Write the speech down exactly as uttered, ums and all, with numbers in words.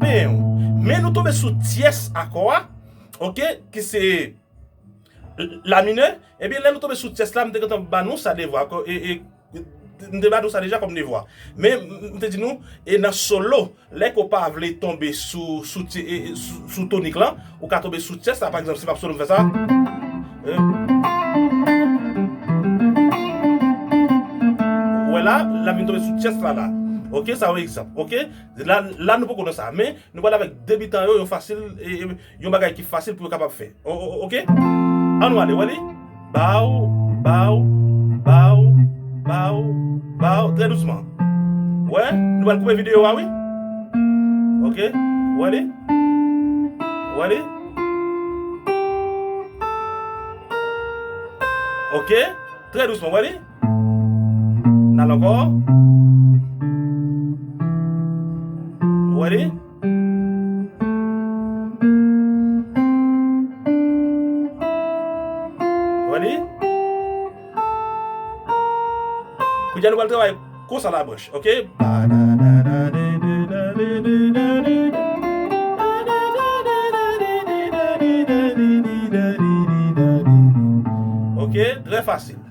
Bam. Men nou tonbe sou tyès akò a, oke, ki se la minè. Ebyen, lè nou tonbe sou tyès la, m te gentan ba nou sa devwa. Ko- e- e- m te ba nou sa deja kòm devwa. Men m- m te di nou, e nan solo, lè ke w pa vle tonbe sou sou ti- e- e- sou, sou tonik lan, ou ka tonbe sou tyès la, pa egzanp, si m ap solo, m fè sa. E, ou wè la, la vin tonbe sou tyès la la. Oke, sa yon egzanp. Oke, la, la nou poko nan sa. Men nou pral avèk debitan yo, yo fasil, e, e, yon bagay ki fasil pou yo kapab fè. O- o- oke? Ann nou ale, wè li? Baw, baw, baw, baw, baw. Trè dousman. Wè, nou pral koupe videyo a, wi. Oke, wè li? Wè li? Oke, trè dousman, wè li? N al ankò. Wè li? Wè li? Kounye a nou pral travay konsa labouch, oke? Ok, trè fasil.